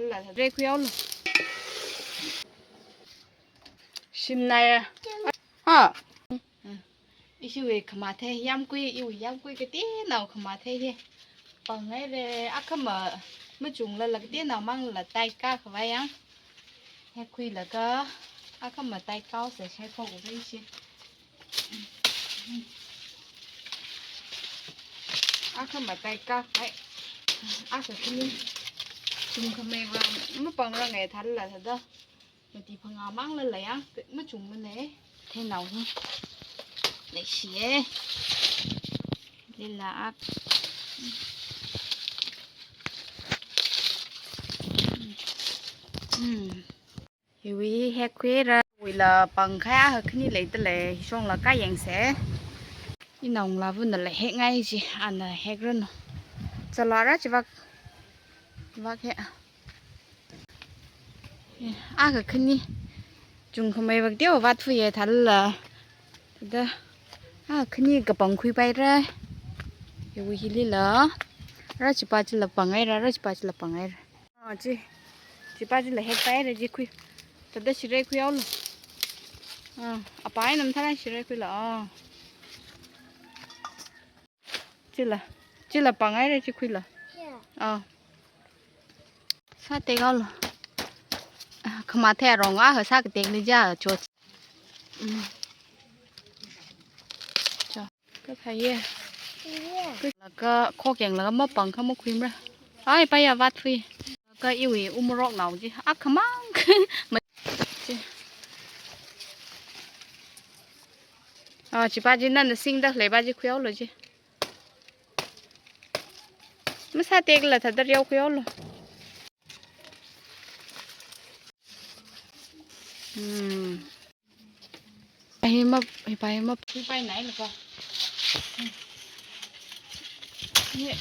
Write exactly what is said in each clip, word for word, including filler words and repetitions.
Lala, rekui aulu. Shimnai. Ha. Ishiwui khamathei yamkui, iwui yamkui kateonao khamathei hi. Panghaire, akhama machungla la kateonao mangla taikakhavai yang. Hekhuilaga, akhama taikaosa shaikhokrei shi. Akhama taikakhavai. Akha khani. Chungkhameiva, mapangranga thālala thāda. Mati phangā mangla la yang, machungmana. Theonao hi. Leishiye. Lila ak. Hmm. Hiwui hekhuira, wuila pangkhai akha khani leidalei, hishongla kayangsa. Inao ngalāvana la hekngai ji, ana hekranu. Chala ra chivak. Vak he. Akha khani. Chungkhameiva kateowa vāthuiya thālala. Da. Akha khani kapangkhuipaira. Hiwui hilila. Ra chipa chila panghaira, ra chipa chila panghaira. Ah, chi. Chipa chila hekpaira chi khui. Thāda shirekhui aulu. Ah, apa eina mathālāk shirekhuilu. Ah. Chila. Chila panghaira chi khuilu. Yeah. Ah. Sātek aulu. Ah, khamathei rong akha sākatekli ja cho. Mm. Cho. Kathāye. Yeah. Laga khokyanglaga mapangkha makhuimara. Ai, paya vāthui. Laga iwui umoroknao ji. Akhamang. Ma-, chi. Ah, chipa chi nana singda leipa chi khui aulu ji. Masātekla thāda reokhui aulu. Hmm. Hi ma, hipa hi ma. Hipa hi nai lapa. Ye.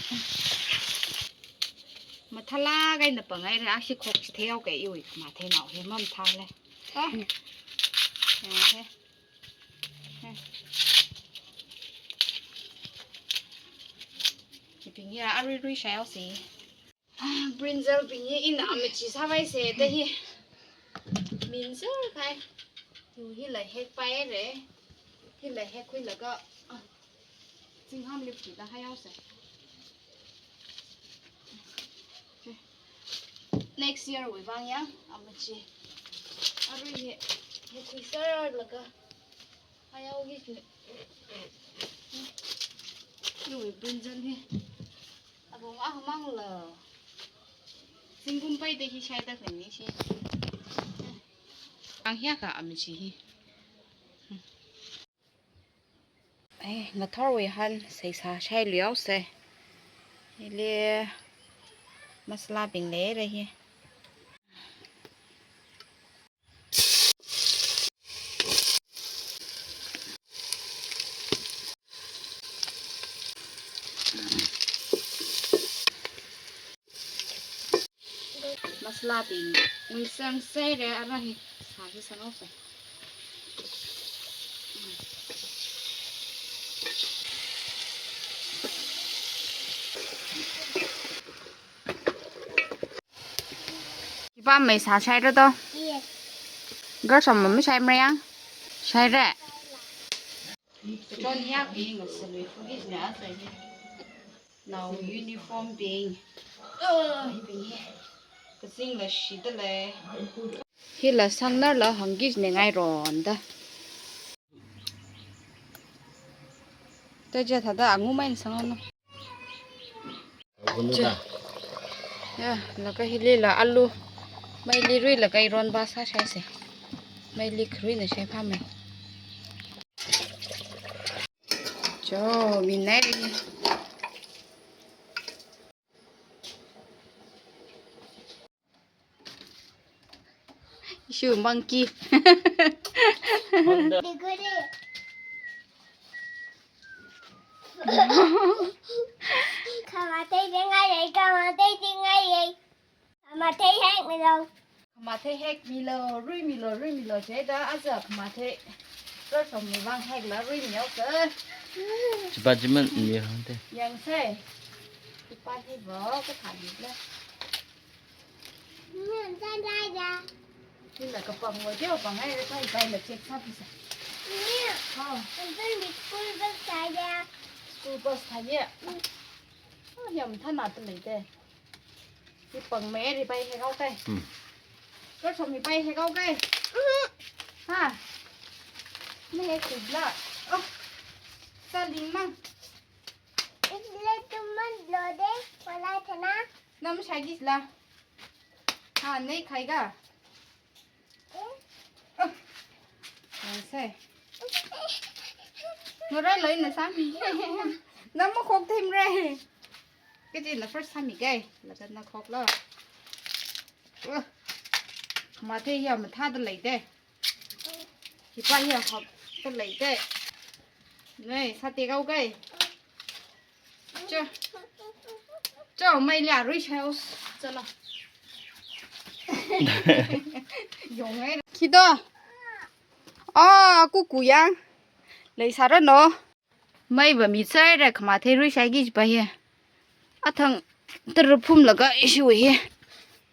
Mathālāk eina panghaira, ashi khokchithei haoke iwui khamatheinao hi mamathālei. Ah. He. He. Hibing ya aruirui shaihaosi. Ah, brinjal bing hi ina amachi sāvaisa da hi. Minzerkahai. Yu hila hekpaira. Hila hekkhuilaga. Ah. Zingham lipki da haihaosa. Next year wui vang yang, amachi. Arui hi, hekhuiserlaga. Haihaoki. Iwui brinjal hi. Arong akhamangla. Zingkum peida hi shaida khani shi. Ang hiya ka amachi hi. Eh, ngathorwui han seisā shailuihaosa. Hili masalabing leira hi. Masalabing, nguisang saira ara hi, sā hi sāhaosa. Ipa mei sā shaira to? Yes. Girls home mei shaimara yang? Shaira. Chon hiya bing, salui fugis na sa hi. Nao uniform bing. Ah, hi bing hi. Kazingla shidalei. Hila sangnarla hāngki jine ngaironda. Taja thāda angu main sangano. Cha. Ya, laga hilila alu. Meili ruilaga ironva sāshaisa. Meili kharuina shaiphāmei. Cho, minai ri. Ishu monkey. Khamathei tingai, khamathei tingai. Khamathei hekmilo. Khamathei hekmilo, ruimilo, ruimilo, jida aja khamathei. Rosomwui vang hekla ruimihaosa. Chipa chiman mi hangte. Yangsa. Chipa hi bo, kathāli la. Ina kapang mo, dia pang ai, pai, pai la check sa pisa. Ni. Ha. Kan ni school bus thāya. School bus thāya. Mm. Oh, yam thana tu lei te. Hi pang me ri pai he kau kai. Hmm. Kar som hi pai he kau kai. Mhm. Ha. Me he kub la. Oh. Sa ling mang. Ile tu man lo de, wala thana. Nam shagis la. Ha, nei khai ga. Sai. Ngarai loi na sami. Nam ma khok them re. Kaji na first sami kai. Laga na khok lo. Khamathei ya mathā da lei te. Hipa ya khok da lei te. Nei, sate kau kai. Cho. Cho, mai lia rui shai os. Cho lo. Yong ai. Khi to. Ah, kuku yang. Lei sara no. Mai va mi sai re khamathei rui shai gi pa he. Athang tara phum laga ishi we he.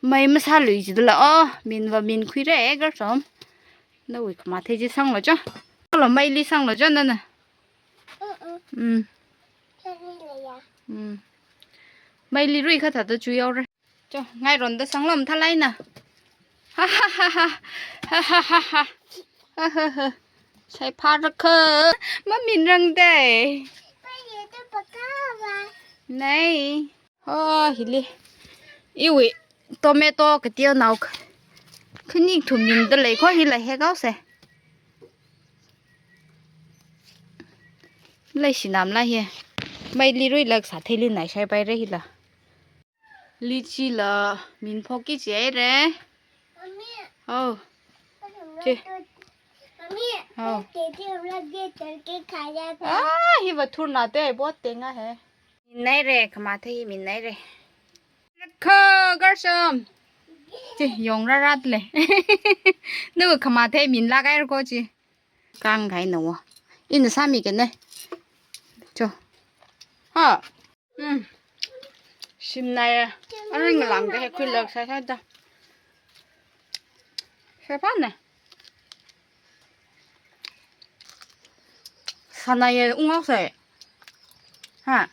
Mai masā lui ji la. Oh, min va min khui re gar som. Nawui khamathei ji sang lo cho. Lo mai li sang lo cho nana. Mm. Mm. Mai li rui kha tha to chu yau re. Cho, ngai ron da sang lom thalai na. Ha ha ha ha. Ha ha ha ha. Ha ha ha. Sai pha ra kha. Ma min rang dai. Nei. Oh, hili. Iwi tomato ka tiu nao. Khani thum min da lei kho hila he kau se. Lei sinam la he. Mai li rui lak sa thei li nai shai pai re hila. Lychee la min phok ki chi ai re. Oh. Che. Oh. Ah, hi va thur na te bot te nga he. Min nai re, khamathei min nai re. Kha gar sham. Che, yong ra rat le. Nu khamathei min la kai ko chi. Kang kai na wa. Ina sami ke ne. Cho. Ha. Mm. Shim nai. Aring lang ke khui lak sai sai da. Sai pa ne. Sana ye ungau sai. Ha.